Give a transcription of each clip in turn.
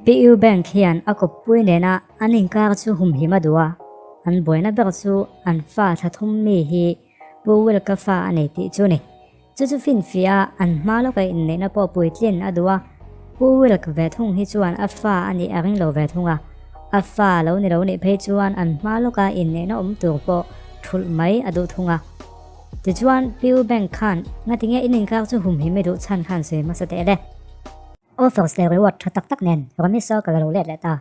Pi Eubank hian a kawppui nena an inkar chu humhim a duh a, an buaina ber chu an fa thla thum mi hi Pu Wilk-a fa a nei tih chu ni. Chu chu finfiah a, an hma lawka inneihna pawh puitlin a duh a, Pu Wilk ve thung hi chuan a fa a nih a ring lo ve thung a, a fa lo ni lo nih phei chuan an hma lawka inneihna awm tur pawh thulh mai a duh thung a. Tichuan, Pi Eubank khan ngatinge in inkar chu humhim i duh chhan khan sawi hmasa teh le. Offers leh reward tha tak tak nen Rummy Circle a lo let leh ta.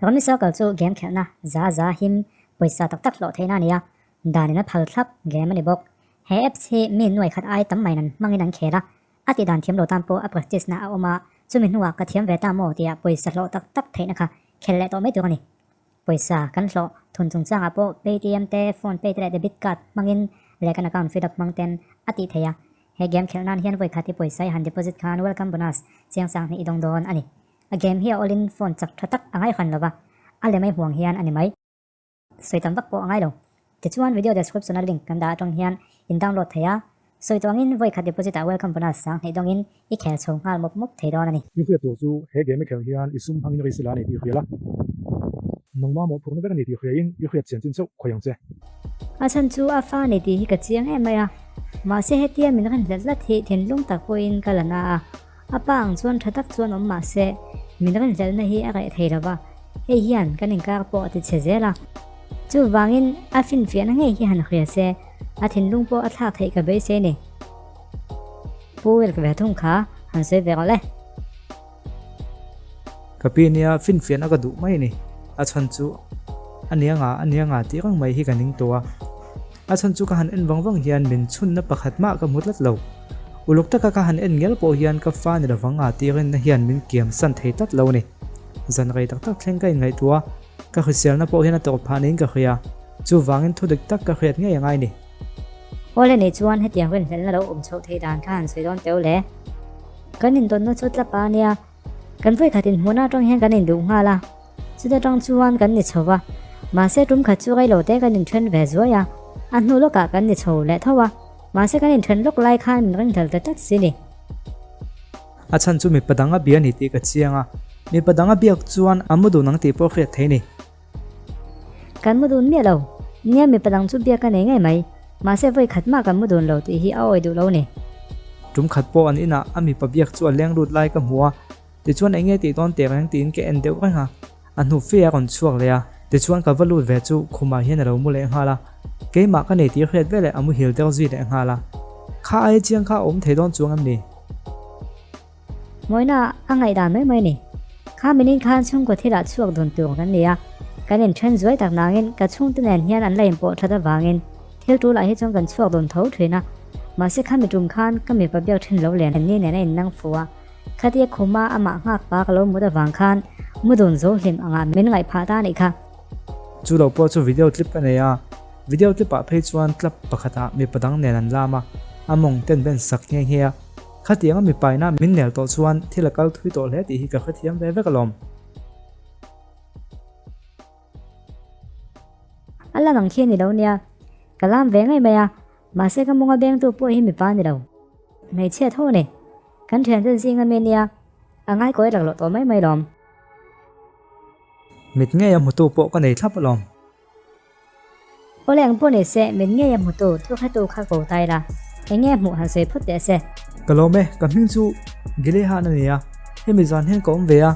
Rummy Circle chu game khelhna za za him pawisa tak tak hlawh theihna a ni a, danin a phal thlap game a ni bawk. He apps hi mi nuai khat ai tam maiin an hmangin an khel a, a tih dan thiam lo tan pawh a practice na a awm a, chumi hnuah ka thiam ve ta maw tia pawisa hlawh tak tak theihna kha khel leh tawh mai tur a ni. Pawisa kan hlawh thun chungchangah pawh Paytm te, PhonePe te leh debit card hmangin leh kan account fill up hmang ten a tih theih a. He game khelh nan hian vawi khat i pawisa i han deposit khan welcome bonus chiang sang hnih i dawng dawn a ni. A game hi a awlin phone chak tha tak a ngaihran lova, a lem ai huang hian a ni mai. Sawi tam vak pawh a ngai lo. Tichuan video description a link kan dah atang hian in download thei a, sawi tawh angin vawi khat deposit ah welcome bonus sang hnih dawngin i khel chho nghal mawp mawp thei dawn a ni. I hriat tur chu he game i khelh hian i sum hmangin risk la a ni tih hria la, nangmah mawhphurhna vek a ni tih hriain i hriat chian chin chauh khawi ang che. A chhan chu a fa ni tih hi ka chiang em mai a, mahse hetia min rin hlet hlat hi thinlung tak pawhin ka la na a, a pa ang chuan tha tak chuan awm mahse min rin hlelhna hi a reh thei lo va, hei hian kan inkar pawh a ti chhe zel a. Chuvangin a finfiahna ngei hi han hria se, a thinlung pawh a thlak theih ka beisei ni. Pu Wilk ve thung kha han sawi ve rawh le. Ka pi nia finfiahna ka duh mai a ni. A chhan chu a nia nga a nia nga tih reng mai hi ka ning tawh a. A chhan chu ka han en vang vang hian min chhunna pakhat mah ka hmu tlat lo. Uluk taka ka han en ngial pawh hian ka fa ni lovang a tih rinna hian min kiam san thei tlat lo a ni. Zan rei tak tak thleng ka inngaihtuah a, ka hriselna pawh hian a tawrh phah niin ka hria. Chuvangin thu dik tak ka hriat ngei a ngai a ni. Awle nei chuan hetiang rinhlelhna lo awm chhoh theih dan kha han sawi dawn teuh le. Kan intawnna chu tlap a nia, kan vawikhat inhmuhna atang hian kan induh nghal a, chuta tang chuan kan ni chho va, mahse tum khat chu reilo te kan inthen ve zuai a, a hnu lawkah kan ni chho leh tho a, mahse kan inthen lawk lai khan min ringhlel ta tlat si ni. A chhan chu mipa dang a bia ni tih ka chiang a, mipa dang a biak chuan a mu dun ang tih pawh hriat thei ni. Kan mu dun miah lo. Nia mipa dang chu biak a nei ngei mai. Mahse vawi khat mah kan mu dun lo tih hi a awi duh lo ni. Tum khat pawh an inah a mipa biak chu a leng lut lai ka hmu a, tichuan eng nge tih dawn teh reng tiin ka en deuh reng a. A hnu fe a rawn chhuak leh a, tichuan ka va lut ve chu khumah hian a lo mu leh nghal a. Keimah ka nei tih hriat veleh a muhil deuh zui leh nghal a. Kha aia chiang kha a awm thei dawn chuang em ni? Mawina a ngaihdan mai mai ni. Kha minin khan chhungkaw thilah chhuak dun tur kan ni a, kan inthen zuai tak nangin ka chhungte nen hian an la inpawh that avangin thil tulah hi chuan kan chhuak dun tho thin a. Mahse kha mi tum khan ka mipa biak thin lo len ni nen a innang fu a, khatia khuma amah nghak pa ka lo mut avang khan mu dun zo hlim angah min ngaih phah ta anih kha. Chu lo pawh chu video clip ka nei a, video clip ah phei chuan club pakhatah mipa dang nen an lam a, a mawng ten ben sak nghe nghe a. Khatianga mipaina min nel tawh chuan thil a kal thui tawh hle tih hi ka hrethiam ve vek alawm. A lan ang khi a ni lo nia, ka lam ve ngei mai a, mahse ka munga bengtu pawh hi mipa a ni lo. Hmeichhia tho a ni, kan thiante zinga mi nia, a ngaikawi laklawh tawh mai mai lawm. Mit ngei a hmutu pawh ka nei thlap alawm. Awle ang pawh ni se, mit ngei a hmutu thu hretu kha ko ta ila, eng nge hmuh han sawi phawt teh se. Ka lawm e, ka hming chu Gilehan a ni a, hemi zan hian ka awm ve a,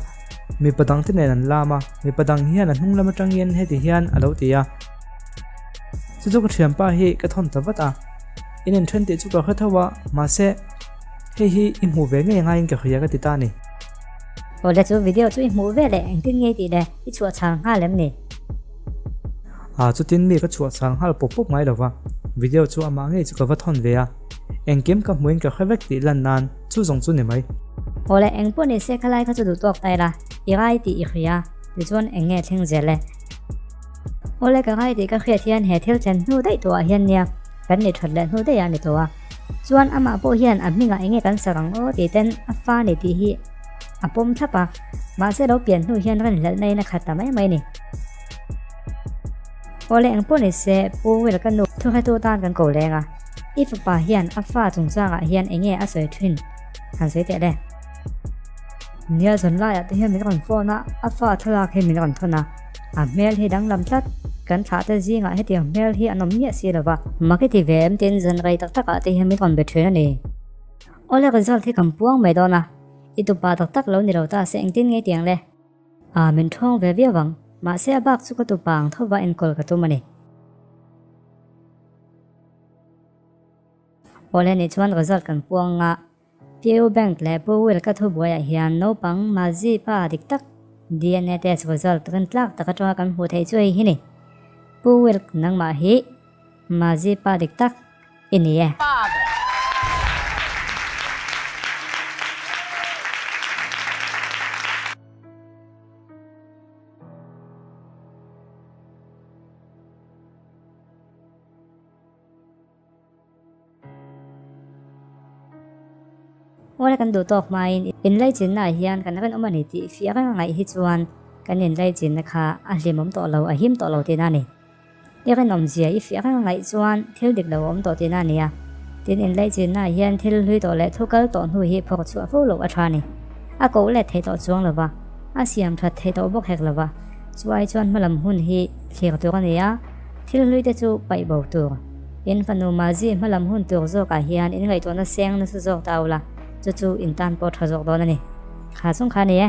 mipa dangte nen an lam a, mipa dang hian a hnung lam atangin heti hian a lo ti a. Chu chu ka thianpa hi ka thawn ta vat a, in inthen tih chu ka hre tho a, mahse hei hi i hmuh ve ngei ngaiin ka hria ka ti ta a ni. Awle chu video chu i hmuh ve leh engtin ngei tih le i chhuah chhang nghal em ni? A chutin mi ka chhuah chhang nghal pawp pawp ngai lova, video chu amah ngei chu ka va thawn ve a, engkim ka hmuin ka hre vek tih lan nan chu zawng chu ni mai. Awle eng pawh ni se khalai kha chu duh tawk ta ila, i rai tih i hria, tichuan eng nge thleng zel e? Awle ka ngai tih ka hriat hian he thil thlen hnu daih tawhah hian nia kan ni that leh hnu daih a ni tawh a, chuan amah pawh hian a hmingah enge kan sak ang aw tih ten a fa ni tih hi a pawm thlap a, mahse lo pian hnu hian rinhlelhna in a khat ta mai mai a ni. Awle eng pawh ni se Pu Will ka nu thuhretu tan kan ko leng a, i fapa hian a fa chungchangah hian enge a sawi thin han sawi teh le. Nia zan laiah te hian min rawn phone a, a fa thlalak hi min rawn thawn a, a hmel hi danglam tlat, kan thlah te zingah hetiang hmel hi an awm miah si lo va. Mak i ti ve em tiin zan rei tak takah te hian min rawn be thin a ni. Awle result hi kan puang mai dawn a, i tupa tak tak lo ni lo ta se engtin nge tiang le? Aa min thawng ve viau ang, mahse a bak chu ka tupa ang tho va enkawl ka tum a ni. Awle nih chuan result kan puang a. Pu Bank leh Pu Will ka thubuaiah hian naupang Mazi pa dik tak DNA test result rin tlak tak atanga kan hmuh theih chu hei hi ni. Pu Will nangmah hi Mazi pa dik tak i ni e. Awle kan duh tawk hmain inlaichinna ah hian kan rinawm a ni tih fiah reng a ngaih hi chuan kan inlaichinna kha a hlimawm tawh lo, a him tawh lo tihna a ni. I rinawmzia i fiah reng a ngaih chuan thil dik lo a awm tawh tihna a ni a. Tin, inlaichinna ah hian thil hlui tawh leh thu kal tawh hnu hi phawrh chhuah fo loh a tha a ni. A koh let theih tawh chuang lo va, a siam that theih tawh bawk hek lo va, chu ai chuan hmalam hun hi thlir tur a ni a, thil hlui te chu paih bo tur. In fanu Mazi hmalam hun tur zawkah hian in ngaihtuahna seng nasa zawk ta ula, chu chu in tan pawh tha zawk dawn a ni. Kha chung kha a ni e.